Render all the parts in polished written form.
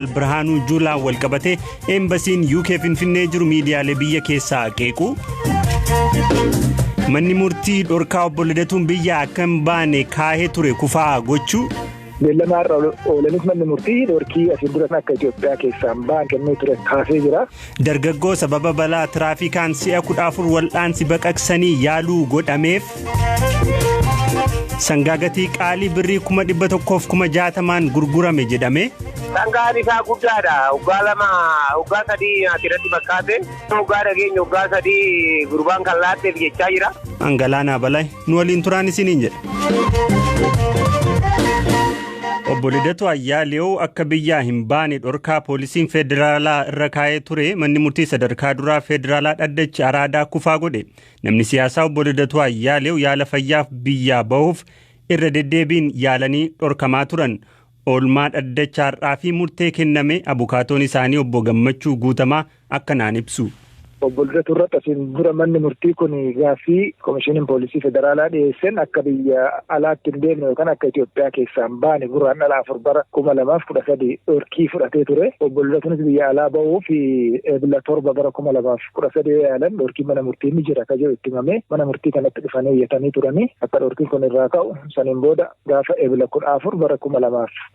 Birhaanuu Juulaan walqabatee eembasiin UK Finfinnee jiru miidiyaalee biyya keessaa qeequ. Manni murtii dhorkaa obbo Lidatuun biyya akka hin baane kaahee ture kufaa gochuu. Beellama har'a oolanis manni murtii dhorkii asiin dura akka Itoophiyaa keessaa hin baane kennee ture kaasee jira. Dargaggoo sababa balaa tiraafikaan si'a 14 wal'aansi baqaqsanii yaaluu godhameef. Sangaa gatii qaalii birrii 160,000 gurgurame jedhame. Sangaan isaa guddaadha. Waggaa 2, waggaa 3 asirratti fakkaate. Waggaa dhageenya waggaa 3 gurbaan kan laatteef jechaa jira. Angalaanaa Balay nu waliin turaan isiniin jedha. Obbo Lidatu Ayyaaleew akka biyyaa hin baane dhorkaa poolisiin federaalaa irra kaa'ee ture manni murtii sadarkaa duraa federaalaa dhaddachi Araadaa kufaa godhe. Namni siyaasaa obbo Lidatu Ayyaaleew yaala fayyaaf biyyaa bahuuf irra deddeebiin yaalanii dhorkamaa turan. Oolmaa dhaddacha har'aa fi murtee kenname abukaatoon isaanii obbo Gammachuu Guutamaa akkanaan ibsu. Obbo Lidatu irratti asiin dura manni murtii kun gaaffii Komishiniin Poolisii Federaalaa dhiyeesseen akka biyya alaatti hin deemne yookaan akka Itoophiyaa keessaa hin baane Guraandhala 4 bara 2013 dhorkii fudhatee ture. Obbo Lidatuunis biyya alaa bahuuf Ebla 7 bara 2013 yoo yaalan dhorkiin mana murtii ni jira ka jedhu itti himamee mana murtii kanatti dhufanii iyyatanii turanii akka dhorkiin kun irraa ka'u saniin booda gaafa Ebla 14 bara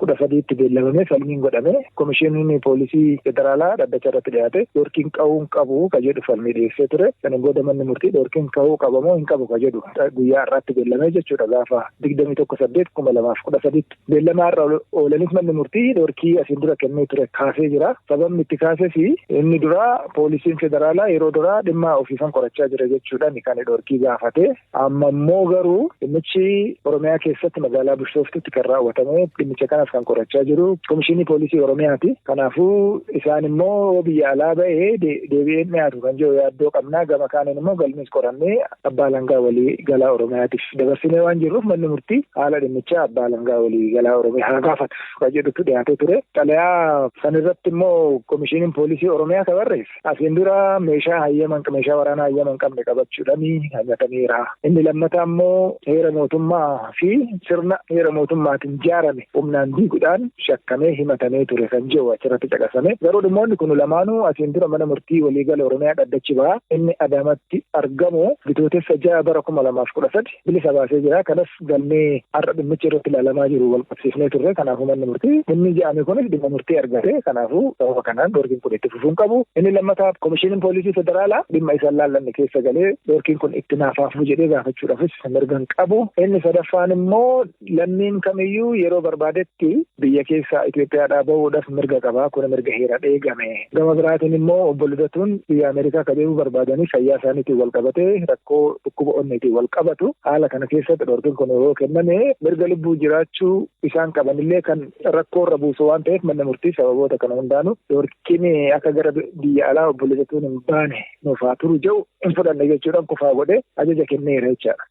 2013tti beellamamee falmiin godhamee Komishiniin Poolisii Federaalaa dhaddacha irratti dhiyaate dhorkiin ka'uu hin qabu ka jedhu falmii dhiyeessee ture. Saniin booda manni murtii dhorkiin ka'uu qaba moo hin qabu ka jedhu guyyaa har'aatti beellamee jechuudha gaafa 21 8 2013tti. Beellama har'a oolanis manni murtii dhorkii asiin dura kennee ture kaasee jira. Sababni itti kaases inni duraa poolisiin federaalaa yeroo duraa dhimma ofiifan qorachaa jira jechuudhaan kan dhorkii gaafate. Amma immoo garuu dhimmichi Oromiyaa keessatti magaalaa Bishooftutti kan raawwatame dhimmicha kanas kan qorachaa jiru Komishinii Poolisii Oromiyaati. Kanaafuu isaan immoo biyya alaa ba'ee deebi'een dhiyaatu kan jiru yaaddoo qabnaa, gama kaaniin immoo galmees qorannee abbaa alangaa walii galaa Oromiyaatiif dabarsinee waan jirruuf manni murtii haala dhimmichaa abbaa alangaa walii galaa Oromiyaa haa gaafatu kan jedhutu dhiyaatee ture. Xalayaa sanirratti immoo Komishiniin Poolisii Oromiyaa kan barreesse asiin dura meeshaa hayyama meeshaa waraanaa hayyama hin qabne qabachuudhaan himatameera. Inni lammataa immoo heera mootummaa fi sirna heera mootummaatiin ijaarame humnaan diiguudhaan shakkamee himatamee ture kan jedhu achirratti caqasame. Garuu dhimmoonni kun lamaanuu asiin dura mana murtii waliigala Oromiyaa dhaddachi bahaa inni Adaamatti argamu Bitootessa 6 bara 2013 bilisa baasee jira. Kanas galmee har'a dhimmichi irratti ilaalamaa jiru wal qabsiifnee turre. Kanaafuu manni murtii dhimmi jedhame kunis dhimma murtii argate. Kanaafuu sababa kanaan dhorkiin kun itti fufuu hin qabu. Inni lammataa Komishiniin Poolisii Federaalaa dhimma isa hin laallanne keessa galee dhorkiin kun itti naaf haa fufu jedhee gaafachuudhaafis mirga hin qabu. Inni sadaffaan immoo lammiin kamiyyuu yeroo barbaadetti biyya keessaa Itoophiyaadhaa bahuudhaaf mirga qaba. Kun mirga heeraan eegame. Gama biraatiin immoo obbo Lidatuun biyya Ameerikaa ka deemuu barbaadanii fayyaa isaaniitiin wal qabatee rakkoo dhukkuba onneetiin wal qabatu. Haala kana keessatti dhorkiin kun yoo kenname mirga lubbuu jiraachuu isaan qabanillee kan rakkoo irra buusu waan ta'eef manni murtii sababoota kana hundaanuu dhorkiin akka gara biyya alaa obbo Lidatuun hin baane nuuf haa turu jedhu hin fudhanne jechuudhaan kufaa godhee ajaja kenneera jechaadha.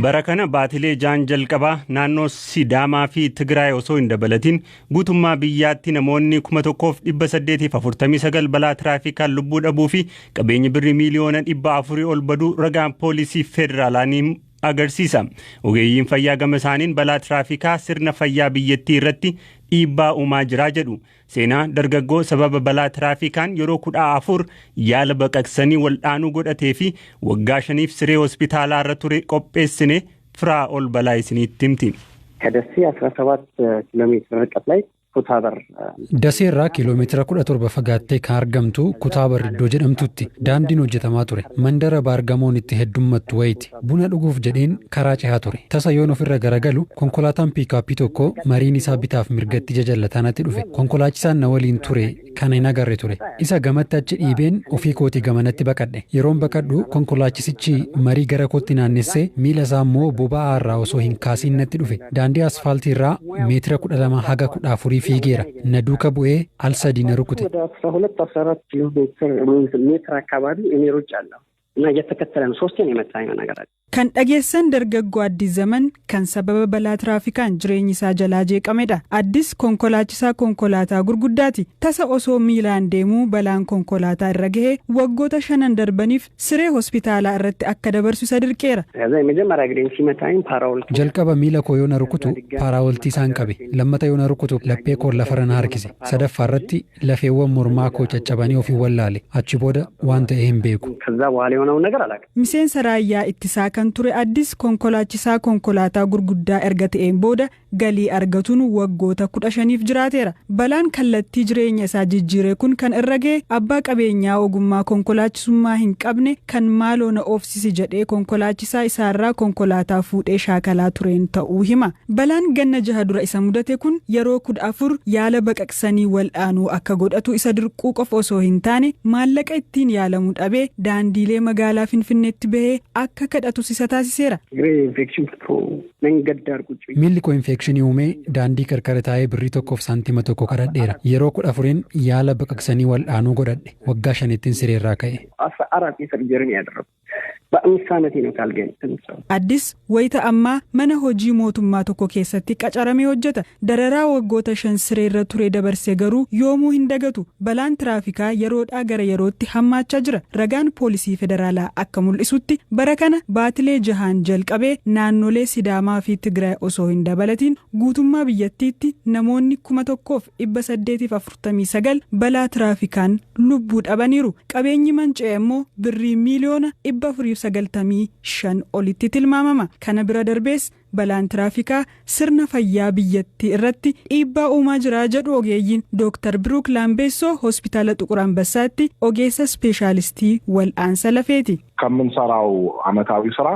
Bara kana baatilee jaan jalqabaa naannoo Sidaamaa fi Tigraay osoo hin dabalatin guutummaa biyyaatti namoonni 1849 balaa tiraafikaan lubbuu dhabuu fi qabeenyi birrii miiliyoona 400 ol baduu ragaan poolisii federaalaa ni agarsiisa. Ogeeyyiin fayyaa gama isaaniin balaa tiraafikaa sirna fayyaa biyyattii irratti dhiibbaa uumaa jira jedhu. Seenaa dargaggoo sababa balaa tiraafikaan yeroo 14 yaala baqaqsanii waldhaanuu godhatee fi waggaa shaniif siree hospitaalaa irra ture qopheessine Firaa'ol Balaa isiniitti himti. ከደሴ 17 ኪሎ ሜትር ርቀት ላይ ኩታበር Dasee irraa kiiloomeetira 17 fagaattee kan argamtu Kutaabar iddoo jedhamtutti daandiin hojjetamaa ture. Mandara baargamoon itti heddummattu wayiiti. Buna dhuguuf jedheen karaa cehaa ture. Tasa yoon ofirra garagalu konkolaataan piikaappii tokko mariin isaa bitaaf mirgatti jajallataa natti dhufe. Konkolaachisaan na waliin ture kana hin agarre ture. Isa gamatti achi dhiibeen ofii kootii gamanatti baqadhe. Yeroon baqadhu konkolaachisichi marii gara kootti naannessee miila isaa immoo boba'aa irraa osoo hin kaasiin natti dhufe. Daandii asfaaltii irraa meetira 12 haga 14 fiigeera. Na duuka bu'ee al sadii na rukute. ወደ 12 14 ኪሎ ሜትር አካባቢ እኔ ሩጫለሁ። እና እየተከተለ ነው። ሶስቴ ነው የመታኝ በነገራችን። Kan dhageessan dargaggoo Addis Zaman kan sababa balaa tiraafikaan jireenyi isaa jalaa jeeqamedha. Addis konkolaachisaa konkolaataa gurguddaati. Tasa osoo miilaan deemuu balaan konkolaataa irra gahee waggoota shanan darbaniif siree hospitaalaa irratti akka dabarsu isa dirqeera. ከዛ የመጀመሪያ እግሬን ሲመታኝ ፓራውልት Jalqaba miila koo yoo na rukutu paaraawoltii isaan qabe. Lammata yoo na rukutu laphee koo lafarra na harkise. Sadaffaa irratti lafeewwan mormaa koo caccabanii ofii wallaale. Achi booda waan ta'e hin beeku. ከዛ በኋላ የሆነውን ነገር አላውቅም። Miseensa raayyaa ittisaa kan ture Addis konkolaachisaa konkolaataa gurguddaa erga ta'een booda galii argatuun waggoota 15f jiraateera. Balaan kallattii jireenya isaa jijjiire kun kan irra ga'e abbaa qabeenyaa ogummaa konkolaachisummaa hin qabne kan "maaloo na oofsisi" jedhee konkolaachisaa isaarraa konkolaataa fuudhee shaakalaa tureen ta'uu hima. Balaan ganna 6 dura isa mudate kun yeroo 14 yaala baqaqsanii wal'aanuu akka godhatu isa dirquu qofa osoo hin taane, maallaqa ittiin yaalamuu dhabee daandiilee magaalaa Finfinneetti bahee akka kadhatus isa taasiseera. እግሬ ኢንፌክሽን ፈጥሮ መንገድ ዳር ቁጭ ብዬ Miilli koo infekshinii uumee daandii qarqara taa'ee birrii 1 fi saantima 1 kadhadheera. Yeroo 14n yaala baqaqsanii wal'aanuu godhadhe. Waggaa shanittiin sireerraa ka'e. 14 የሰርጀሪ ነው ያደረኩት። በ5 ዓመቴ ነው ካልጋ የተነሳሁት። Addis wayita ammaa mana hojii mootummaa tokko keessatti qacaramee hojjeta. Dararaa waggoota 5 sireerra ture dabarse garuu yoomuu hin dagatu. Balaan tiraafikaa yeroodhaa gara yerootti hammaachaa jira. Ragaan poolisii federaalaa akka mul'isutti, bara kana baatilee jahaan jalqabee naannolee Sidaamaa fi Tigraay osoo hin dabalatiin guutummaa biyyattiitti namoonni 1849 balaa tiraafikaan lubbuu dhabaniiru. Qabeenyi manca'e immoo birrii miiliyoona 495 olitti tilmaamama. Kana bira darbees balaan tiraafikaa sirna fayyaa biyyattii irratti dhiibbaa uumaa jira jedhu ogeeyyiin. Dooktar Biruuk Laambeessoo hospitaala Xuqur Ambassaatti ogeessa ispeeshaalistii wal'aansa lafeeti. ከምንሰራው አመታዊ ስራ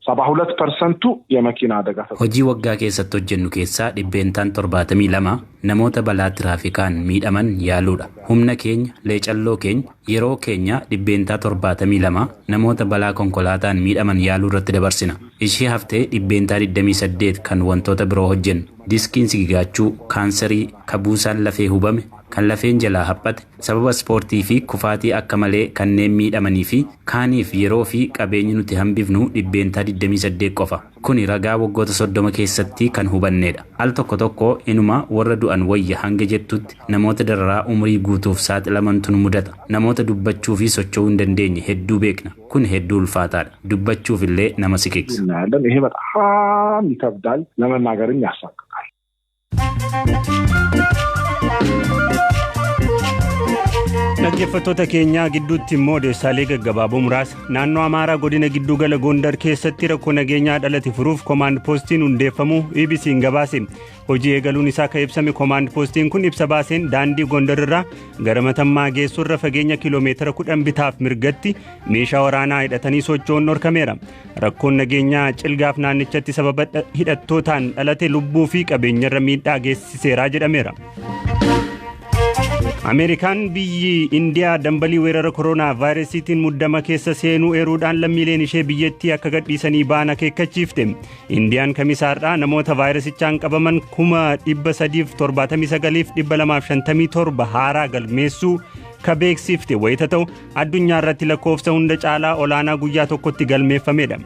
72 ፐርሰንቱ የመኪና አደጋ Hojii waggaa keessatti hojjennu keessaa 72% namoota balaa tiraafikaan miidhaman yaaluudha. Humna keenya, leecalloo keenya, yeroo keenya 72% namoota balaa konkolaataan miidhaman yaaluu irratti dabarsina. Ishee haftee 28% kan wantoota biroo hojjennu. Diskiin sigigaachuu, kaansarii, kabuusaan lafee hubame, kan lafeen jalaa haphate, sababa ispoortii fi kufaatii akka malee kanneen miidhamanii fi kaaniif yeroo fi qabeenyi nuti hambifnu 28% qofa. Kuni ragaa waggoota 30 keessatti kan hubannedha. Al tokko tokko inuma warra du'an wayya hanga jettutti namoota dararaa umurii guutuuf saaxilamantu nu mudata. Namoota dubbachuu fi socho'uu hin dandeenye hedduu beekna. Kun hedduu ulfaataadha. Dubbachuuf illee nama siqeessa. እናያለን። ይሄ በጣም ይከብዳል፣ ለመናገርም ያሳቅቃል። Dhaggeeffattoota keenyaa, gidduutti immoo odeessaalee gaggabaaboo muraasa. Naannoo Amaaraa godina giddugala Gondar keessatti rakkoo nageenyaa dhalate furuuf koomaand poostiin hundeeffamuu EBC'n gabaase. Hojii eegaluun isaa kan ibsame koomaand poostiin kun ibsa baaseen, daandii Gondar irraa gara Matammaa geessurra fageenya kiiloomeetira 10 bitaaf mirgatti meeshaa waraanaa hidhatanii socho'uun dhorkameera. Rakkoon nageenyaa Cilgaaf naannichatti sababa hidhattootaan dhalate lubbuu fi qabeenyarra miidhaa geessiseera jedhameera. Ameerikaan biyyi Indiyaa dambalii weerara koronaa vaayirasiitiin muddama keessa seenuu eeruudhaan lammiileen ishee biyyattii akka gadhiisanii ba'an akeekkachiifte. Indiyaan kamisaarraa namoota vaayirasichaan qabaman 379,257 haaraa galmeessuu ka beeksifte wayita ta'u, addunyaa irratti lakkoofsa hunda caalaa olaanaa guyyaa tokkotti galmeeffamedha.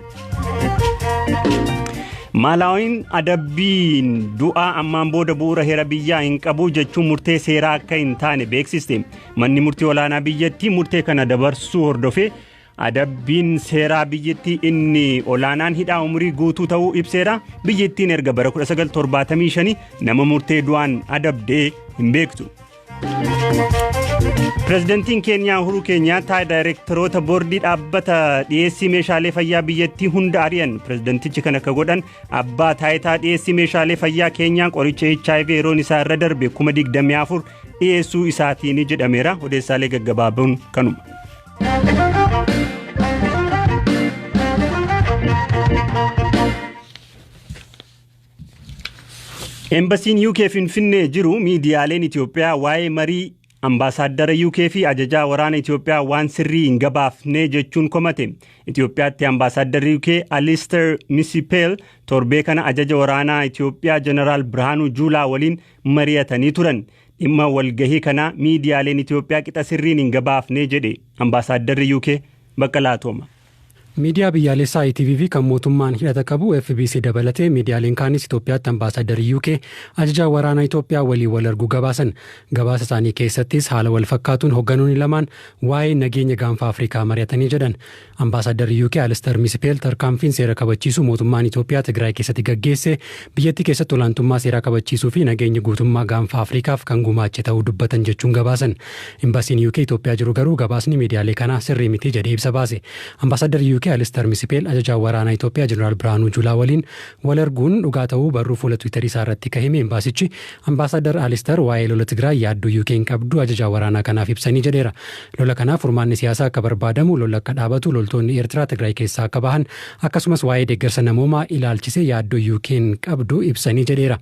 Maalaawiin adabbiin du'aa ammaan booda bu'uura heera biyyaa hin qabu jechuun murtee seeraa akka hin taane beeksiste. Manni murtii olaanaa biyyattii murtee kana dabarsuu hordofee, adabbiin seeraa biyyattii inni olaanaan hidhaa umurii guutuu ta'uu ibseera. Biyyattiin erga bara 1975 nama murtee du'aan adabdee hin beektu. Pireezidantiin Keeniyaa Uhuru Keeniyaataa daayirektaroota boordii dhaabbata dhiyeessii meeshaalee fayyaa biyyattii hunda ari'an. Pireezidantichi kan akka godhan abbaa taayitaa dhiyeessii meeshaalee fayyaa Keenyaa qoricha HIV yeroon isaa irra darbe 24,000 dhiyeessuu isaatiin jedhameera. Odeessaalee gaggabaaboon kanuma. Eembasiin UK Finfinnee jiru miidiyaaleen Itoophiyaa waa'ee marii ambaasaaddara UK fi ajajaa waraana Itoophiyaa waan sirrii hin gabaafne jechuun komate. Itoophiyaatti ambaasaadarri UK Alistair Misipeel torbee kana ajaja waraanaa Itoophiyaa Jeneraal Birhaanuu Juulaa waliin mari'atanii turan. Dhimma walgahii kana miidiyaaleen Itoophiyaa qixa sirriin hin gabaafne jedhe ambaasaadarri UK. Baqqalaa Tooma. Miidiyaa biyyaalessaa ITV fi kan mootummaan hidhata qabu FBC dabalatee miidiyaaleen kaanis Itoophiyaatti ambaasaaddarri UK ajajaa waraanaa Itoophiyaa waliin wal arguu gabaasan. Gabaasa isaanii keessattis haala wal fakkaatuun hoogganoonni lamaan waa'ee nageenya Gaanfa Afrikaa mari'atanii jedhan. Ambaasaaddarri UK Alister Mispeel tarkaanfiin seera kabachiisuu mootummaan Itoophiyaa Tigraay keessatti gaggeesse biyyattii keessatti olaantummaa seeraa kabachiisuu fi nageenya guutummaa Gaanfa Afrikaaf kan gumaache ta'uu dubbatan jechuun gabaasan. Imbaasiin UK Itoophiyaa jiru garuu gabaasni miidiyaalee kanaa sirrii miti jedhee ibsa baase. Ambaasaaddarri UK Alister Mispeel ajajaa waraanaa Itoophiyaa Jeneraal Birhaanuu Juulaa waliin wal arguun dhugaa ta'uu barruu fuula Tiwiitarii isaa irratti kan hime imbaasichi, ambaasaadar Alister waa'ee lola Tigraay yaaddoo UK'n qabdu ajajaa waraanaa kanaaf ibsanii jedheera. Lola kanaaf furmaanni siyaasaa akka barbaadamu, lola akka dhaabatu, loltoonni Eertiraa Tigraay keessaa akka bahan, akkasumas waa'ee deeggarsa namoomaa ilaalchisee yaaddoo UK'n qabdu ibsanii jedheera.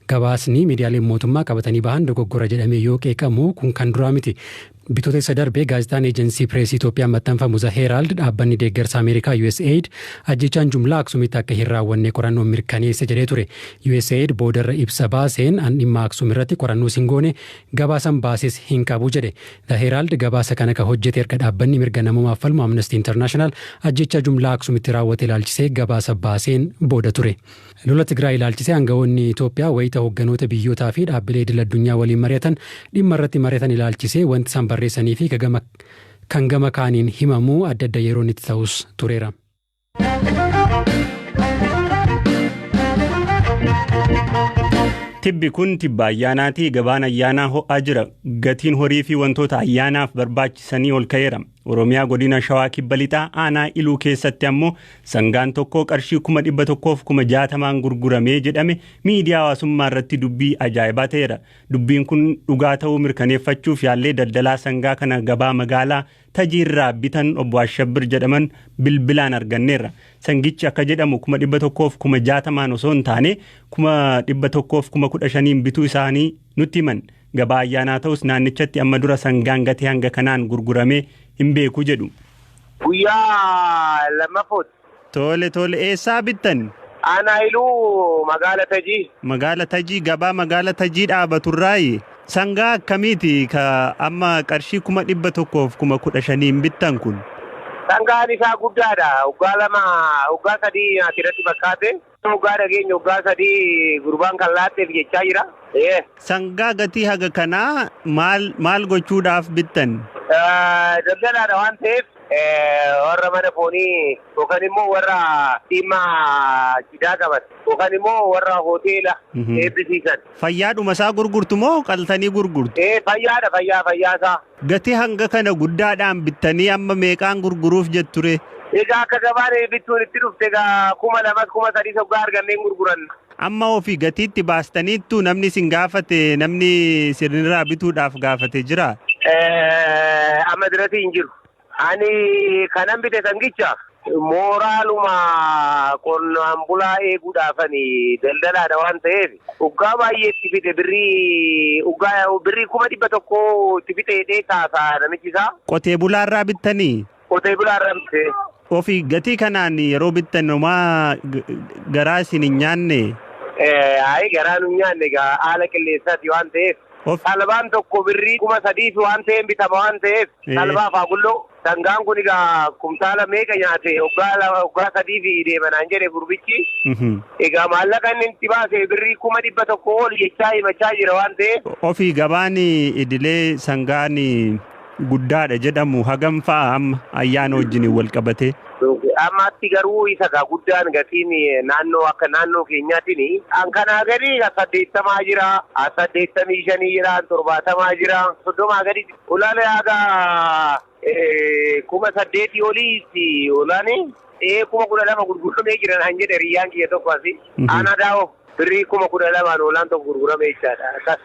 Gabaasni miidiyaaleen mootummaa qabatanii bahan dogoggora jedhamee yoo qeeqamu kun kan duraa miti. Bitootessa darbee gaazexaan Eejensii Pireesii Itoophiyaan maxxanfamu The Herald dhaabbanni deeggarsa Ameerikaa USAID ajjechaan jumlaa Aksuumitti akka hin raawwanne qorannoon mirkaneesse jedhee ture. USAID boodarra ibsa baaseen an dhimma Aksuum irratti qorannoo hin goone, gabaasan baases hin qabu jedhe. The Herald gabaasa kana kan hojjete erga dhaabbanni mirga namoomaaf falmu Amnesty International ajjechaa jumlaa Aksuumitti raawwate ilaalchisee gabaasa baaseen booda ture. Lola Tigraay ilaalchisee aangawoonni Itoophiyaa wayita hoogganoota biyyootaa fi dhaabbilee idil addunyaa waliin mari'atan dhimma irratti mari'atan ilaalchisee wanti isaan barreessanii fi kan gama kaaniin himamuu adda adda yeroon itti ta'us tureera. Tibbi kun tibba ayyaanaati. Gabaan ayyaanaa ho'aa jira. Gatiin horii fi wantoota ayyaanaaf barbaachisanii ol ka'eera. Oromiyaa godina Shawaa Kibba Lixaa aanaa Iluu keessatti ammoo sangaan tokko qarshii 160,000n gurguramee jedhame miidiyaa hawaasummaa irratti dubbii ajaa'ibaa ta'eera. Dubbiin kun dhugaa ta'uu mirkaneeffachuuf yaallee daldalaa sangaa kana gabaa magaalaa Tajiirraa bitan obbo Ashabbir jedhaman bilbilaan arganneerra. Sangichi akka jedhamu 160,000n osoo hin taane 115,000n bituu isaanii nutti himan. Gabaa ayyaanaa ta'us naannichatti amma dura sangaan gatii hanga kanaan gurguramee hin beeku jedhu. Guyyaa lammaffooti. Tole, eessaa bittan? Aanaa Iluu, magaala Tajii. Magaala Tajii, gabaa magaala Tajii dhaabaturraayi. Sangaa akkamiiti ka amma qarshii 115,000n bittan kun? Sangaan isaa guddaadha. Waggaa 2, waggaa 3 asirratti fakkaate. Waggaa dhageenya waggaa 3 gurbaan kan laatteef jechaa jira. Sangaa gatii haga kanaa maal maal gochuudhaaf bittan? Daldalaadha waan ta'eef warra mana foonii yookaan immoo warra dhimma cidhaa qaban yookaan immoo warra hoteela eebbisiisan. Fayyaadhuma isaa gurgurtu moo qaltanii gurgurtu? Ee, fayyaadha, fayyaa isaa. Gatii hanga kana guddaadhaan bittanii amma meeqaan gurguruuf jetture? Egaa akka gabaan bittuun itti dhufte egaa 2000s 3000s hoggaa arganneen gurguran. Amma ofii gatiitti baastaniittu namni isin gaafate, namni isinirraa bituudhaaf gaafate jira? Amma duratti hin jiru. Ani kanan bite sangicha mooraaluma qonnaan bulaa eeguudhaafani, daldalaadha waan ta'eef waggaa baay'ee itti fide, birrii waggaa birrii 100,000 itti fixe jedhee kaasaa namichi isaa. Qotee bulaarraa bittanii? Qotee bulaarraa bite. Ofii gatii kanaan yeroo bittan homaa garaa isin hin nyaanne? Ayi, garaa nu nyaanne egaa, haala qilleensaati waan ta'eef. Talbaan tokko birrii 3000 fi waan ta'een bitama waan ta'eef talbaa faagulloo sangaan kun egaa kumtaala meeqa nyaate waggaa 3 fi deemanaan jedhe gurbichi. Egaa maallaqa inni itti baase birrii 100,000 ol jechaa himachaa jira waan ta'eef. Ofii gabaan idilee sangaan guddaadha jedhamu hagam fa'a amma ayyaana wajjin wal qabate? Ammaatti garuu isa gaa guddaan gatiin naannoo akka naannoo keenyaatiin an kanaa gadi 80 jira, 85 jira, 70 jira, 30 gadi olaanaa haga 8000 oliitti olaani 12,000 gurguramee jira naan jedhe riyyaan kiyya tokko asi. Aanaa Daawoo birrii 12,000n hoolaan tokko gurguramee jechaadha.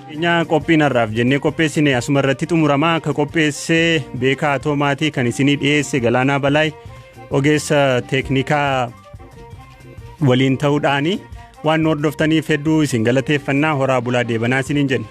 Keenya qophiin har'aaf jennee qopheessine asuma irratti xumuramaa. Akka qopheessee Beekaa Atoomaatii, kan isinii dhiyeesse Galaanaa Balaay ogeessa teeknikaa waliin ta'uudhaani waan nu hordoftaniif hedduu isin galateeffannaa. Horaa bulaa, deebanaa isiniin jenna.